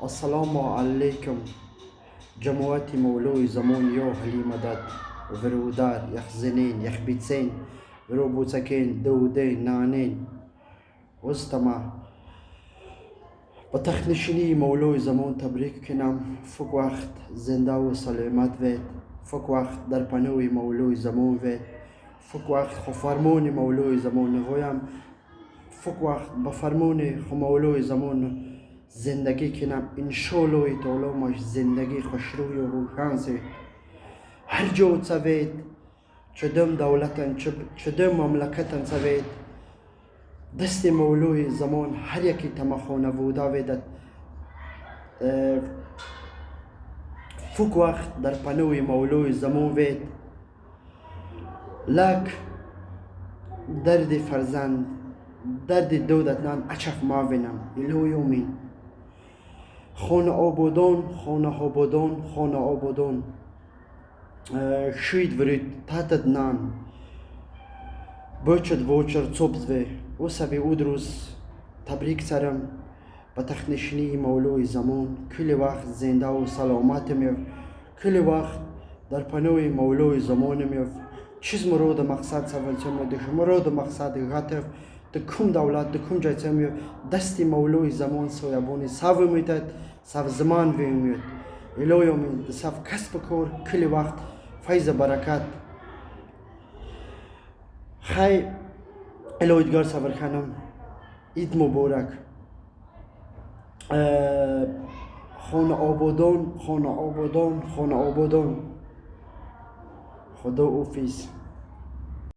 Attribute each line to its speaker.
Speaker 1: Ассалому алайкум, ҷамоати Мавлои замон, ё Али мадад, вирудар, яхзинен, яхбитсен, виробуцакен, дуден, нанен, устама ба тахтнишинии Мавлои замон табрик кунам. Фук вақт зиндаву саломат вед, фук вақт дар паноҳи Мавлои замон вед, фук вақт хуфармони Мавлои замон нигоям, фук вақт ба фармони Мавлои замон зиндагӣ кунам. Иншоаллоҳи таоло маш зиндагӣ хушрӯю рӯшан сед. Ҳар ҷо савед, чудум давлатан, чудум мамлакатан савед, дасти Мавлои замон ҳар яки тамахонавуда ведад. Фук вақт дар паноҳи Мавлои замон вед. Лак дарди фарзанд, дарди додат нан ачаф мавинам. Илоҳи омин. Хона ободон, хона ободон, хона ободон. Шуид врид татад нан бочад вочар цобзве усави удрус. Табрик сарам ба тахтнишинии Мавлои замон. Кулли вақт зиндаву саломатам ёфт, кулли вақт дар паноҳи Мавлои замонам ёфт. Чиз муроду мақсад савансёмодиш, муроду мақсад гатев дукум давлат, дукум ҷайсам ёфт, дасти Мавлои замон соябони сав метад, савзман вемёд. Илоҳи омин. Сав касбу кор кулли вақт файзу баракат. Хай, илоҳидгор саврханам, ид муборак. Хона ободон, хона ободон, хона ободон. Худо офис.